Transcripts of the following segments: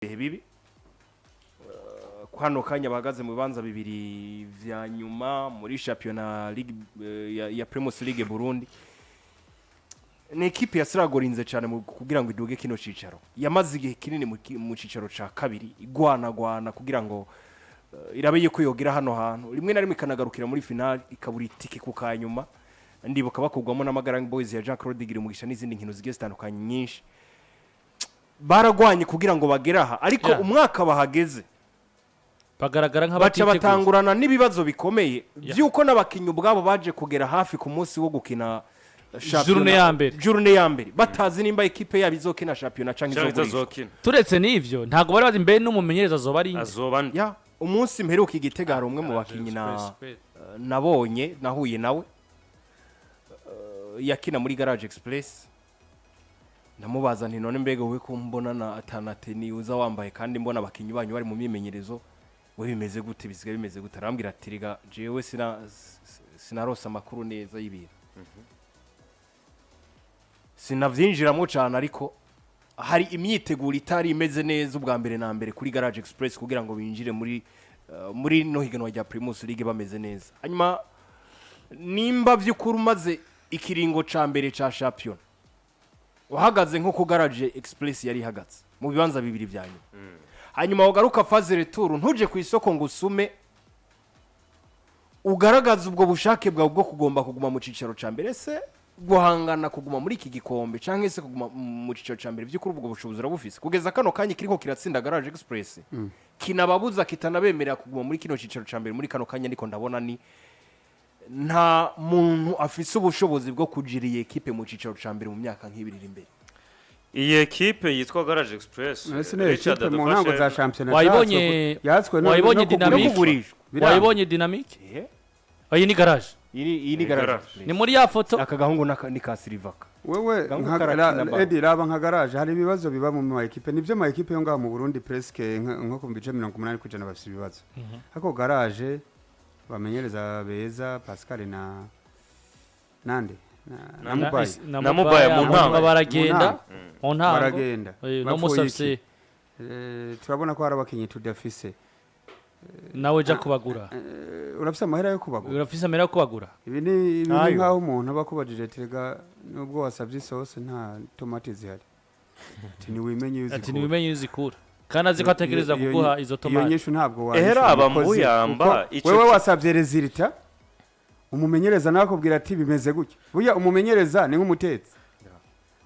Bihe bibi. Kano kanya bahagaze mu bibanza bibiri vya nyuma muri shampiyona Ligue ya Primus League Burundi. Ni ekipe yasiragorinze cyane mu kugira ngo iduge kino cicaro. Yamaze igihe kinini mu cicaro ca kabiri igwanagwana kugira ngo irabe yuko yogira hano hantu, rimwe na rimwe ikanagarukira muri finale, ikabura itike ku kanyuma. Ndibuka bakugwamo n'Amagarang Boys ya Jean Claude Girumugisha n'izindi nkino zigiye zitandukanye nyinshi. Baragwanye kugira ngo bagere aha, ariko umwaka bahageze bagaragara baca nk'abatiteguye. Batangurana n'ibibazo bikomeye by'uko n'abakinnyi ubwabo baje kugera hafi ku munsi wo gukina Journée ya mbere. Journée ya mbere, batazi nimba ekipe yabo izokina shampiyona canke cyangwa izogurishwa. itazokina. Turetse n'ivyo, ntabwo bari bazi mbe n'umumenyereza azoba ari inde. Azoba nde? Ya, umunsi mperuka i Gitega hari umwe mu bakinnyi na nabonye, nahuye nawe, yakina muri Garage Express. Ndamubaza nti: "None mbega wowe ko mbona na atanate uza wambaye, kandi mbona abakinnyi banyu bari mu myimenyerezo, we bimeze gute? Bisigaye bimeze gute?" Arambwira ati: "Riga jewe sinarose amakuru neza y'ibintu, sinavyinjiramo cyane, ariko hari imyiteguro itari imeze neza ubwa mbere na mbere kuri Garage Express kugira ngo binjire muri no higanwa rya Primus League bameze neza." Hanyuma nimba vy'ukuri umaze ikiringo ca mbere ca shampiyona uhagaze nk'uko Garage Express yari ihagaze mu bibanza bibiri vya nyuma, hanyuma ugaruka phase retour ntuje ku isoko ngo usume, ugaragaza ubwo bushake bwawe bwo kugomba kuguma mu cicaro ca mbere, se guhangana kuguma muri iki gikombe canke se kuguma mu cicaro ca mbere, by'ukuri ubwo bushobozi urabufise? Kugeza kano kanya kiriko kiratsinda Garage Express kinababuza, kitanabemerera kuguma muri kino cicaro ca mbere muri kano kanya, ndiko ndabona ni nta muntu afise ubushobozi bwo kugira iyi ekipe mu cicaro ca mbere mu myaka nk'ibiri iri imbere. Iyi ekipe yitwa Garage Express, Ese ni Richard ekipe mu adufashe. ntango za shampiyona yatswe Wayibonye no kugurishwa. Dynamic? No kugurishwa. Biranga. Wayibonye Dynamic? Iyi ni Garage. Iyi ni Ni Garage Garage. Express. Ni muri ya foto. Aka gahungu ni ka Silivaka. Wewe Gahungu nka karakina ballon. Edi, raba nka Garage, hari ibibazo biba mu ma ekipe. Nibyo, ma ekipe yo ngaho mu Burundi presque nko ku bice 80% bafite ibibazo, ariko Garage bamenyereza beza, Pascal na nande na Mubayi. Na Mubaya mu ntango. Baragenda mu ntango. Baragenda. No Bapfuye musafse. iki? Turabona ko hari abakinyi tudafise. Nawe ja kubagura. Urafise amahera yo kubagura? Urafise amahera yo kubagura? Ibi ni Ntayo. nkaho umuntu aba akubajije tega nubwo wasabye isose nta tomati zihari, ati ntiwimenye iyo Ati uzikura. ntiwimenye iyo uzikura, kandi azi ko ategereza kuguha izo Iyo tomati. nyishu ntabwo Ehera wayishura aba umukozi, Muyamba, kuko wewe wasabye résultat, umumenyereza nawe akubwira ati bimeze gutya. Burya umumenyereza ni nk'umutetsi,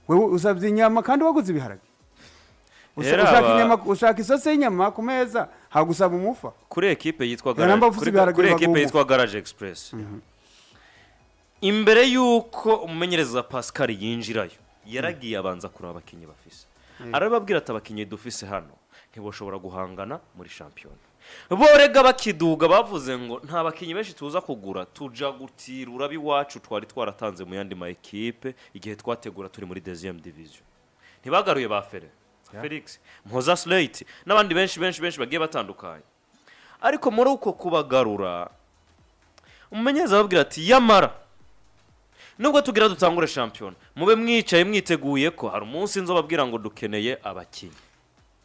wewe usabye inyama kandi waguze ibiharage. Ehera Ushaka inyama, ushaka isose y'inyama ku meza, hagusaba umufa. Kuri ekipe yitwa Ya, Garage namba ufise ibiharage kuri baguha ekipe umufa. yitwa Garage Express, imbere y'uko umumenyereza Pascal yinjirayo, yaragiye abanza kureba abakinnyi bafise, arababwira ati: "Abakinnyi dufise hano ntibashobora guhangana muri shampiyona." Borega bakiduga bavuze ngo nta bakinnyi benshi tuza kugura, tuja gutirura ab'iwacu twari twaratanze mu yandi ma ekipe igihe twategura turi muri deuxième division. Ntibagaruye ba Fere Felix Mpoza Slate n'abandi benshi benshi benshi bagiye batandukanye. Ariko muri uko kubagarura, umumenyereza ababwira ati: "Yamara nubwo tugira dutangure shampiyona, mube mwicaye mwiteguye ko hari umunsi nzobabwira ngo dukeneye abakinnyi."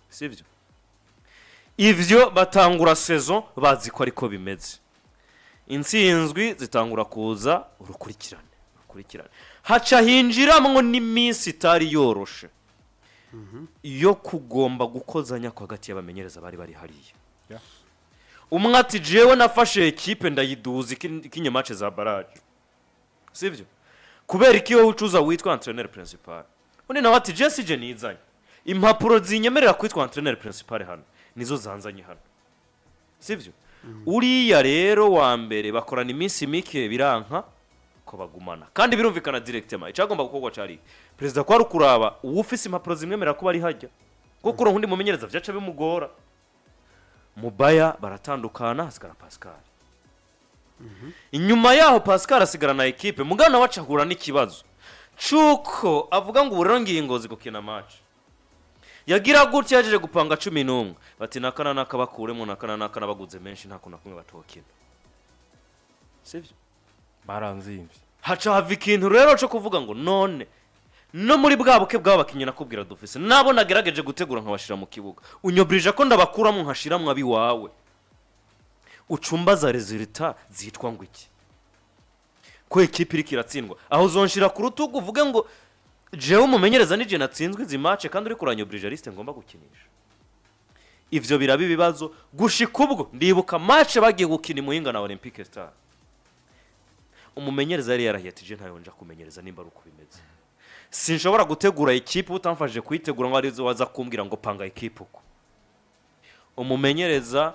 Sibyo? Ivyo batangura saison bazi ko ariko bimeze. Intsinzwi zitangura kuza urukurikirane urukurikirane, haca hinjiramwo n'iminsi itari yoroshe yo kugomba gukozanya ko hagati y'abamenyereza bari bari hariya. Umwe ati: "Jewe nafashe ekipe ndayiduza ikinye match za barrage, sivyo? Kubera iki wowe ucuza witwa entraîneur principal?" Undi nawe ati: "Je sije nizanye impapuro zinyemerera kwitwa entraîneur principal hano, nizo zanzanye hano, sivyo?" Uriya rero wa mbere bakorana iminsi mike, biranka ko bagumana, kandi birumvikana directement icyagomba gukorwa cari perezida kwari ukuraba uwufise impapuro zimwemerera kuba ari hajya, kuko kuronka undi mumenyereza vyaca bimugora. Mubaya baratandukana, hasigara Pascal. Inyuma yaho Pascal asigara na ekipe, mugana nawe acahura n'ikibazo cuko avuga ngo ubu rero ngiye Ngozi gukina match. Yagira gutya, yajeje gupanga 11, bati nakana naka bakuremo, nakana naka nabaguze menshi, nta kuntu na kumwe batokina, sivyo? Baranzimvye. Haca hava ikintu rero cyo kuvuga ngo none No muri bwa buke bw'abakinnyi nakubwira dufise, nabo nagerageje gutegura nkabashira mu kibuga, unyobrije ko ndabakuramo nkashiramwo abiwawe, ucumbaza résultat zitwa ngo iki? Ko ekipe iriko iratsindwa, aho uzonshira ku rutugu uvuge ngo jewe umumenyereza nije natsinzwe izi match, kandi uri kuranyobrije liste ngomba gukinisha? Ivyo biraba ibibazo. Gushika ubwo ndibuka match bagiye gukina imuhinga na Olympique Star, umumenyereza yari yarahiye ati: "Je ntayo nja kumenyereza nimba ari uko bimeze. Sinshobora gutegura ekipe utamfashije kuyitegura, ngo arizo waza kumbwira ngo panga ekipe uko." Umumenyereza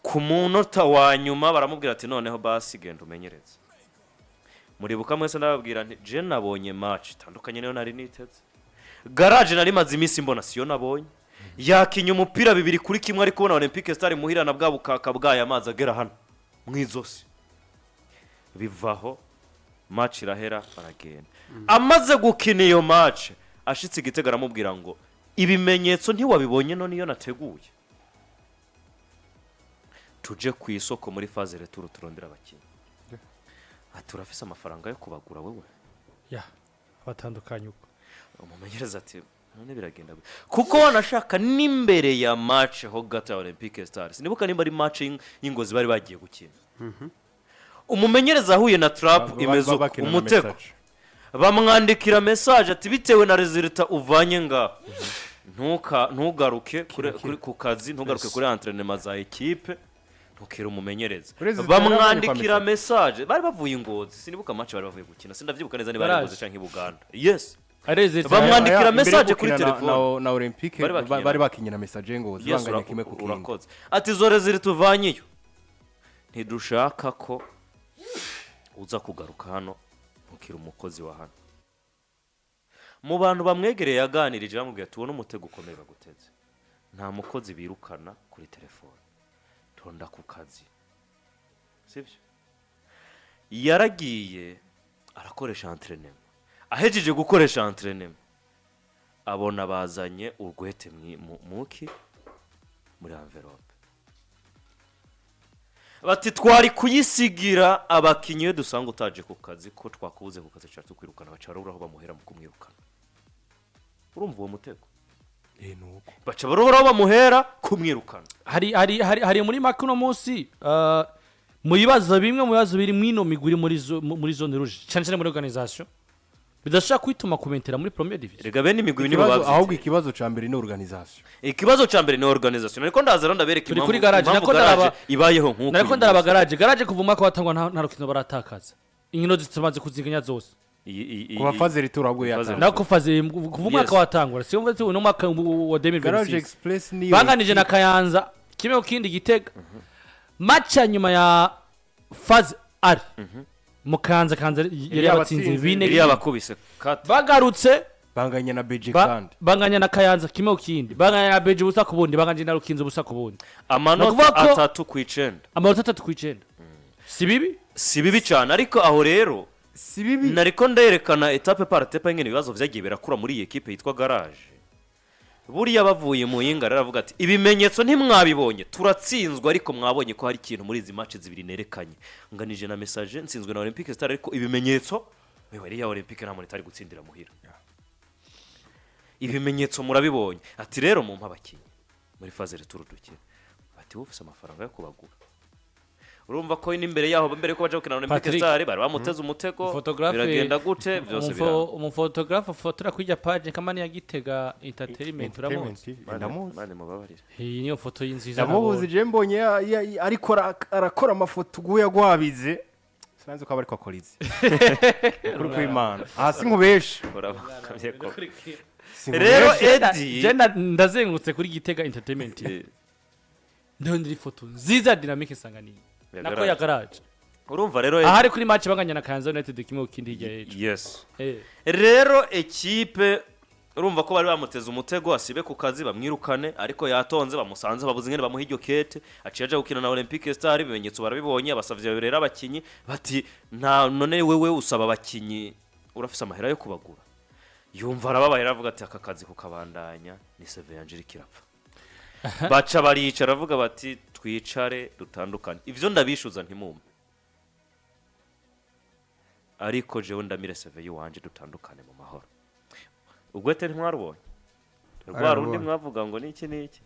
ku munota wa nyuma baramubwira ati: "Noneho basi genda umenyereze." Muribuka mwese ndababwira nti: "Je nabonye match itandukanye niyo nari niteze. Garage nari maze iminsi mbona siyo nabonye." Yakinye umupira 2-1, ariko ubona Olympique Star muhira na bwa bukaka bwayo, amazi agera hano mu izosi. Bivaho, match irahera, baragenda. Amaze gukina iyo match, ashitse igitego, aramubwira ngo: "Ibimenyetso ntiwabibonye? None iyo nateguye, tuje ku isoko muri phase retour turondera abakinnyi." Ati: "Urafise amafaranga yo kubagura wewe?" Ya, abatandukanye uko. Umumenyereza ati: "None biragenda gute?" Kuko wanashaka n'imbere ya match ho gato ya Olympique Stars, nibuka nimba ari match y'Ingozi bari bagiye gukina, umumenyereza ahuye na trap imeze uko, Bakina na umutego. message. Bamwandikira message ati: "Bitewe na résultat uvanye ngaho, ntugaruke ku kazi, ntugaruke kuri entraînement za ekipe, ntukire umumenyereza." Perezida Bamwandikira yarabonye. Message, bari bavuye Ingozi, sinibuka match bari bavuye gukina, sindavyibuka neza niba ari Garage. Ingozi canke i Buganda, yes. Areze. Bamwandikira Imbere yo message kuri gukina telefone. Na Olympique. Bari bakinye bari bakinye na message Ngozi, Yes, banganya 1-1. Urakoze. Ati: "Izo résultat uvanyeyo, ntidushaka ko uza kugaruka hano, ntukire umukozi wa hano." Mu bantu bamwegereye yaganirije, bamubwira: "Tubone umutego ukomeye baguteze. Nta mukozi birukana kuri telefone, tonda ku kazi." Sibyo? Yaragiye arakoresha entraînement. Ahejeje gukoresha entraînement, abona bazanye urwete muki muri enveloppe, bati: "Twari kuyisigira abakinnyi iyo dusanga utaje ku kazi, ko twakubuze ku kazi tuca tukwirukana." Baca barabura aho bamuhera mu kumwirukana. Urumva uwo mutego? Eh, nuko. Baca barabura aho bamuhera kumwirukana. Hari muri make uno munsi, mu bibazo, bimwe mu bibazo biri mwino migwi iri muri zone rouge, cyane cyane muri organisation, bidashobora kwituma kumentera muri première division. Rega bene imigwi nibo Ikibazo, ahubwo bavyiteye. ikibazo ca mbere ni organisation. Ikibazo ca mbere ni organisation, ariko ndaza rero ndabereka Turi impamvu kuri garage, impamvu nako garage ibayeho nk'uko nariko uyu ndaraba munsi. Garage kuva umwaka watangwa nta rukino baratakaza, inkino zitumaze kuzinganya zose. Kuva phase retour ahubwo Phase yatanga. Nako phase kuva umwaka watangura, si umva uno mwaka wa Garage 2026 Express niyo banganije na Kayanza 1-1. Gitega, match ya nyuma ya phase aller mu Kayanza, Kayanza yari yabatsinze yabatsinze. 4. Iriya bakubise kata. Bagarutse banganya na BG kandi banganya na Kayanza 1-1, banganya na Beji 0-0, banganya na Rukinzo 0-0. Amanota Ni ukuvuga ko 3 ku 9. Amanota 3 ku 9 si bibi. Si bibi cyane, ariko aho rero si bibi. Nariko nderekana étape par étape ingene ibibazo vyagiye birakura muri iyi ekipe yitwa Garage. Buriya bavuye mu yinga rero, aravuga ati: "Ibimenyetso ntimwabibonye? Turatsinzwe, ariko mwabonye ko hari ikintu muri izi match zibiri nerekanye. Nganije na message, nsinzwe na Olympique Star, ariko ibimenyetso, wewe, iriya Olympique nta muntu itari gutsindira muhira. Ibimenyetso murabibonye." Ati: "Rero mumpe abakinnyi muri phase retour dukine." Bati: "Wowe ufise amafaranga yo kubagura?" Urumva ko n'imbere yaho, mbere yuko baja gukina na Olympique Patrick. Star, bari bamuteze umutego. Photographe- Biragenda gute byose? Biranga. Umufotographe afotora kuri irya page kamani ya Gitega Entertainment, uramuzi? Ndamuzi. Mane mubabarire. Iyi niyo foto y'inziza Ndamuzi. nabonye. Je mbonye ariko arakora amafoto uguye agwabize, sinzi ko aba ariko akora izi kuri kw'Imana aha, sinkubeshe. Urabakamye koko. Sinkubeshe. Rero Edi Je ndazengurutse kuri Gitega Entertainment, ndabona iri foto nziza ya Dynamique Sanganiye Ya nako Garage. ya Garage. Urumva rero Edi- Ahari kuri match banganya na Kayanza United 1-1 hirya y'ejo. Yes. Eh. Rero ekipe, urumva ko bari bamuteze umutego asibe ku kazi bamwirukane, ariko yatonze, bamusanze babuze ingene bamuha iryo kete, aciye aja gukina na Olympique Star. Ibimenyetso barabibonye, abasavye rero abakinyi, bati: "Nta none wewe usaba abakinyi, urafise amahera yo kubagura?" Yumva arababaye, aravuga ati: "Aka kazi kukabandanya ni CV yanje iriko irapfa." Baca baricara, aravuga bati: "Twicare dutandukane, ivyo ndabishuza ntimumpe." Ariko jewe ndamire CV yiwanje, dutandukane mu mahoro. Ugwete ntimwarubonye rwa rundi? Ararubonye. Mwavuga ngo niki niki?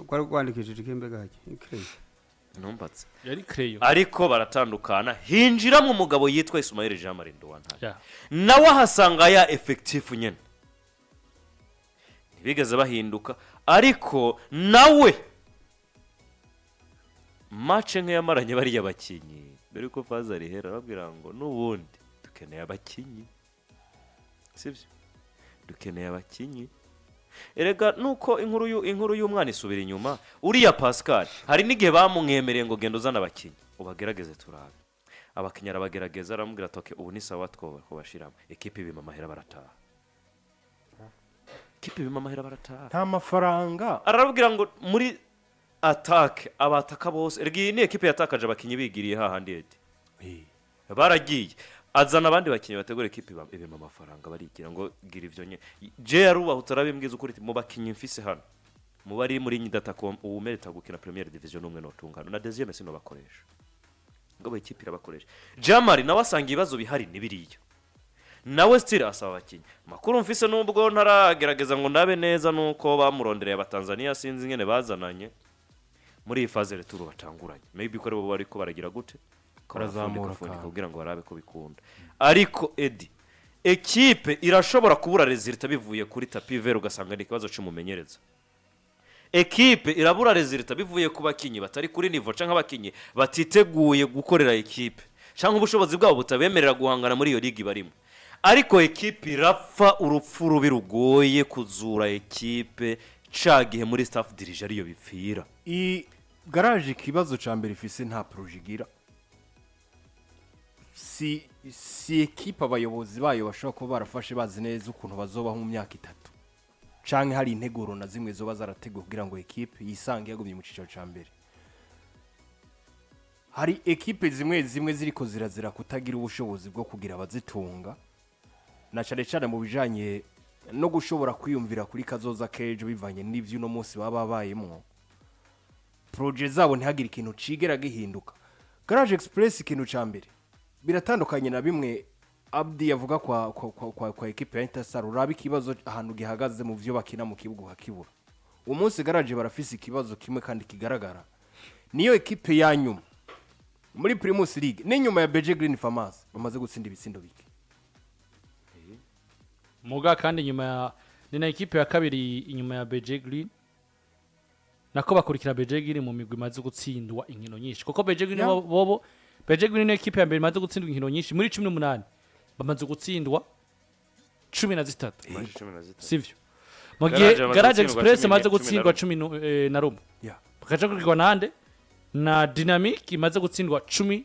Rwari rwandikishije ikembe gake ikireye. Numbatse. Yari crayon. Ariko baratandukana, hinjiramo umugabo yitwa Ismail Jean Marie Nduwantare. Nawe ahasanga ya effectif nyene, ntibigeze bahinduka. Ariko nawe match nk'iyamaranye bariya bakinyi mbere yuko phase rihera, arababwira ngo n'ubundi dukeneye abakinyi, sibyo? Dukeneye abakinyi. Erega nuko inkuru y'umwana isubira inyuma. Uriya Pascal hari n'igihe bamumwemereye ngo genda uzana abakinyi ubagerageze turabe. Abakinyi arabagerageza, aramubwira ati: "Okay, ubu ni sawa, two kubashiramo." Ekipe ibima amahera barataha, ekipe ibima amahera barataha. Nta mafaranga. Arababwira ngo muri attaque, abataka bose. Erega iyi ni ekipe yatakaje abakinyi bigiriye hahandi edi baragiye, azana abandi bakinnyi bategura ekipe, ibima amafaranga barigira ngo gira ivyo nye. Je yarubahutse arabimbwiza ukuri ati: "Mu bakinyi mfise hano, mu bari muri nyidata ko uwumerita gukina première division n'umwe notungana na deuxième sino bakoresha." Ngo ekipe irabakoresha. Jamari nawe asanga ibibazo bihari ni biriya, nawe still asaba abakinnyi. Makuru mfise, nubwo ntaragerageza ngo ndabe neza, nuko bamurondereye abatanzania, sinzi ingene bazananye muri iyi phase retour batanguranye, maybe ko aribo bariko baragira gute. Barazamura Funika akantu. kugira ngo barabe ko bikunda. Ariko edi ekipe irashobora kubura résultat bivuye kuri tapis vert, ugasanga ni ikibazo cy'umumenyereza. Ekipe irabura résultat bivuye ku bakinyi batari kuri niveau, canke abakinyi batiteguye gukorera ekipe, canke ubushobozi bwabo butabemerera guhangana muri iyo ligi barimo. Ariko ekipe irapfa urupfu rubi rugoye kuzura ekipe ca gihe muri staff dirigeant ariyo bipfira. I Garage ikibazo ca mbere ifise, nta projet igira. Si ekipe abayobozi bayo bashobora kuba barafashe bazi neza ukuntu bazobaho mu myaka 3, canke hari integuro na zimwe zoba zarateguwe kugira ngo ekipe yisange yagumye mu cicaro ca mbere. Hari ekipe zimwe zimwe ziriko zirazira kutagira ubushobozi bwo kugira abazitunga, na cane cane mu bijanye no gushobora kwiyumvira kuri kazoza k'ejo bivanye n'ivyo uno munsi baba babayemwo. Projet zabo ntihagire ikintu cigera gihinduka. Garage Express, ikintu ca mbere biratandukanye na bimwe Abdi yavuga kwa ekipe ya Interstar. Uraba ikibazo ahantu gihagaze mu vyo bakina mu kibuga ukakibura. Uwo munsi Garage barafise ikibazo kimwe kandi kigaragara: niyo ekipe ya nyuma muri Primus League n'inyuma ya BG Green Farmers bamaze gutsinda ibitsindo bike. Muga kandi inyuma ya ni na ekipe ya kabiri inyuma ya BG Green, nako bakurikira BG Green mu migwi imaze gutsindwa inkino nyinshi, kuko BG Green bobo BG Green ni ekipe ya mbere imaze gutsindwa inkino nyinshi. Muri 18 bamaze gutsindwa 13. 13. Sivyo? Mu gihe Garage bamaze Garage gutsindwa Express imaze 11. gutsindwa 11, bakaja kurikirwa nande na Dynamic imaze gutsindwa 10,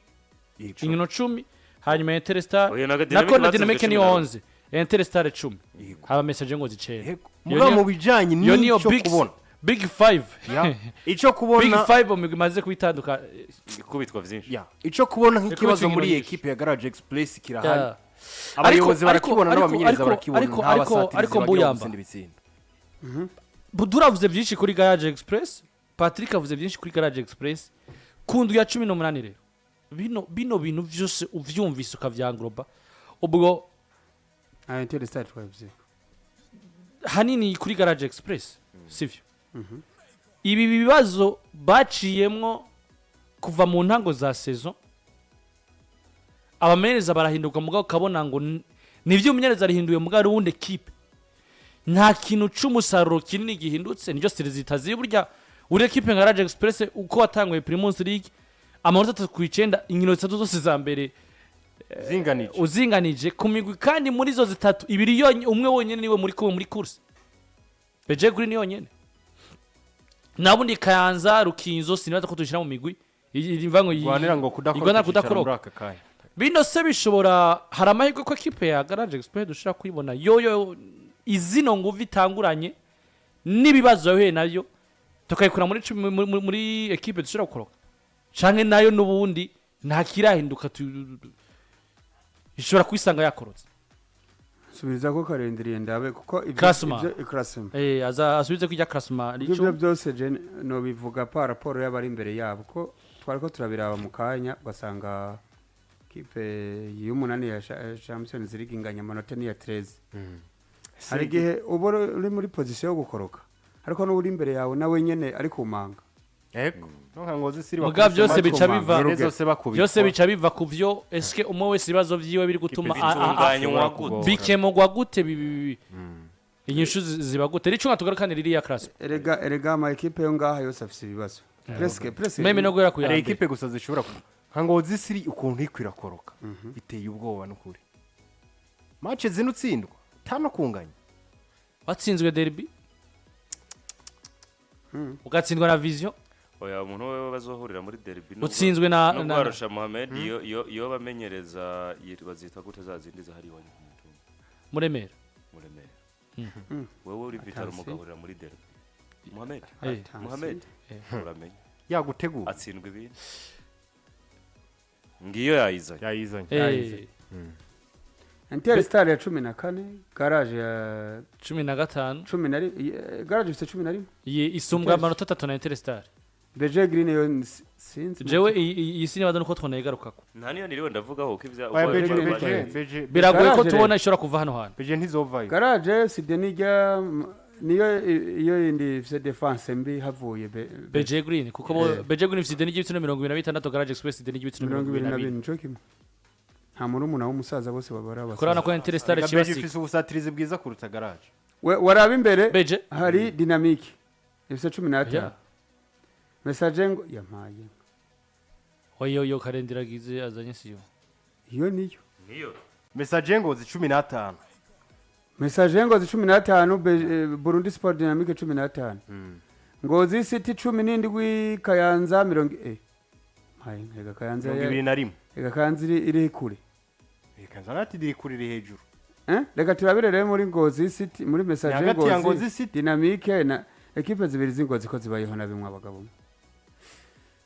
inkino 10, hanyuma Interstar. Oya, naga Dynamic Nako na batsinzwe Dynamic ni 11. 11, Interstar 10, haba message ngo zicere. Yego. Mugabo mu bijanye Iyo niyo n'ico big kubona big five. Ico Big kubona five mu migwi imaze kubitandukana. Ikubitwa vyinshi. Ico kubona nk'ikibazo Ikubitwa muri inkino ekipe ya Garage Express kirahari. Abayobozi Ariko barakibona n'abamenyereza barakibona, nta basatirizi ariko bagira Mbuyamba. gutsinda ibitsindo. Budura avuze byinshi kuri Garage Express, Patrick avuze byinshi kuri Garage Express ku ndwi ya 18. Rero bino bintu byose uvyumvise ukavyangloba ubwo Ah, Interstar twabivuze. Hanini kuri Garage Express, sivyo? Ibi bibazo baciyemwo kuva mu ntango za saison, abamenyereza barahinduka, mugabo ukabona ngo nivyo umumenyereza arihinduye, mugabo ari uwundi ekipe nta kintu c'umusaruro kinini gihindutse. Niryo résultat ziri burya uri ekipe nka Garage Express, uko watanguye Primus League amanota 3 ku 9, inkino zitatu zose za mbere Zinganije. uzinganije ku migwi, kandi muri izo zitatu ibiri yonyine, umwe wonyine niwe muri kumwe muri course, BG Green yonyine. Nabundi Kayanza, Rukinzo, sinibaza ko dushyira mu migwi imva ngo Rwanira ngo kudakoroka igwanira icyicaro kudakoroka. Muri aka kanya. Bino se bishobora, hari amahirwe ko ekipe ya Garage Express dushobora kuyibona yoyo izino nguvu itanguranye n'ibibazo yahuye nayo, tukayikura muri 10 muri ekipe dushobora gukoroka, canke nayo n'ubundi nta kirahinduka, ishobora kwisanga yakorotse? Subiza ko karindiriye ndabe kuko ibyo Classement. ibyo classement. Aza asubize kujya classement. Ibyo byo byose je nobivuga par rapport y'abari imbere yabo, ko twari ko turabiraba mu kanya ugasanga Ekipe y'umunani ya Champions League inganya amanota n'iya 13. Hari igihe uba uri muri position yo gukoroka, ariko n'uri imbere yawe nawe nyene ari kumanga. Ego, no nka Ngozi City. Muga byose bica biva zose bakubitwa. Byose bica biva ku byo eske umwe wese ibibazo vyiwe biri gutuma Bitunganywa gute? Bikemurwa gute? Inyishu ziba gute? Rico nka tugarukanira iriya classe. Erega ama ekipe yo ngaha yose afise ibibazo presque presque. Même no guhera ku ya Hari mbere. ekipe gusa zishobora nka Ngozi City, ukuntu iri kwirakoroka biteye ubwoba n'ukuri. Match zino utsindwa tano kunganya. Watsinzwe derby, ugatsindwa na Vision. Oya, umuntu wewe bazohurira muri derby Utsinzwe na nubwo arusha Mohamed, iyo bamenyereza bazita gute za zindi zahari iwanyu ku mutumba? Muremera. Muremera. Wewe uri Vital'O, Attention. mugahurira muri derby, Mohamed, Eh. Mohamed, uramenye Yagutegura. atsindwa ibindi, ngiyo yayizanye. Yayizanye. Eh, Interstar ya 14, Garage ya 15. 11, Garage ifise 11. Iyi isumbwa amanota 3 na Interstar. BG Green yo sinzi. Jewe iyi sinibaza nuko twonayigarukako. Nta niyo niriwe ndavugaho ko ibya Oya, uko BG BG BG BG. Biragoye ko Garage tubona rero. ishobora kuva hano hantu. BG ntizovayo. Garage side nijya niyo iyo yindi ifise défense mbi havuye BG Green, kuko bo BG Green ifite ideni ry'ibitsina 26, Garage Express ideni ry'ibitsina mirongo mirongo ibiri ibiri na na bine. bine, nico kimwe, nta murumuna w'umusaza, bose baba ari Kurabona abasaza. ko Interstar Reka, BG kibasiga. ifise ubusatirizi bwiza kuruta Garage. Waraba imbere BG hari Dynamique ifise 15. Yeah. Message ngo yampaye. Oyo yo karendiragize azanye siyo. Iyo niyo. Niyo. Message Ngozi 15. Message Ngozi 15, Burundi Sport Dynamique 15, Ngozi City 17, Kayanza mirongo mpaye reka Kayanza 21. Reka Kayanza iri kure. Reka nzanati iri kure, iri hejuru. Eh? Reka turabire rero muri Ngozi City, muri Message Ni hagati ya Ngozi Ngozi City. Dynamique na ekipe zibiri z'Ingozi ko zibayeho na bimwe abagabo.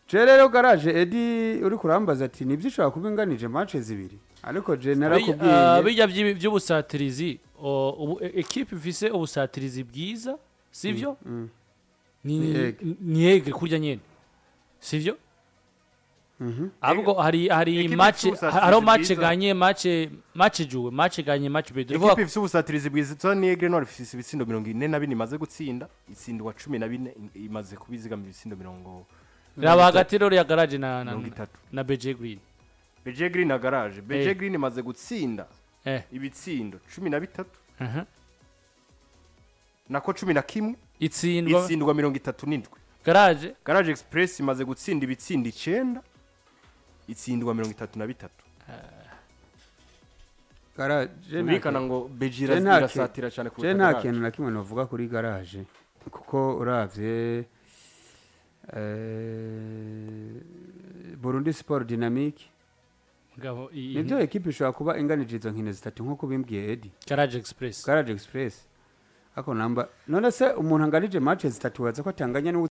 Je rero Garage, Edi, uri kurambaza ati nibyo ishobora kuba inganije match zibiri, ariko je narakubwiye. Bijya by'ubusatirizi, ubu ekipe ifise ubusatirizi bwiza, sivyo? Ni Ni Aigle. Ni Aigle kurya nyene, sivyo? Ahubwo hari Ekipe match ifise ubusatirizi hariho match bwiza. ganye, match joué, match gagné, match perdu. Ekipe ifise ubusatirizi bwiza ni Aigle Noir, ifise ibitsindo 44 imaze gutsinda, itsindwa 14, imaze kubizigama ibitsindo mirongo Raba hagati rero ya Garage na 30. na BG Green. BG Green na Garage. BG Eh. Green imaze gutsinda ibitsindo 13, nako 11. Itsindwa Itsindwa 37. Garage. Garage Express imaze gutsinda ibitsindo 9, itsindwa 33. Garage Bumvikana ngo BG Je nta irasatira cyane je kuruta nta Garage. kintu na kimwe novuga kuri Garage, kuko uravye Burundi Sport Dynamique Ngabo nibyo, ekipe ishobora kuba inganije izo nkino zitatu nk'uko bimbwiye Edi. Garage Express. Garage Express ako namba none se umuntu anganije match zitatu waza ko atanganya n'uwo?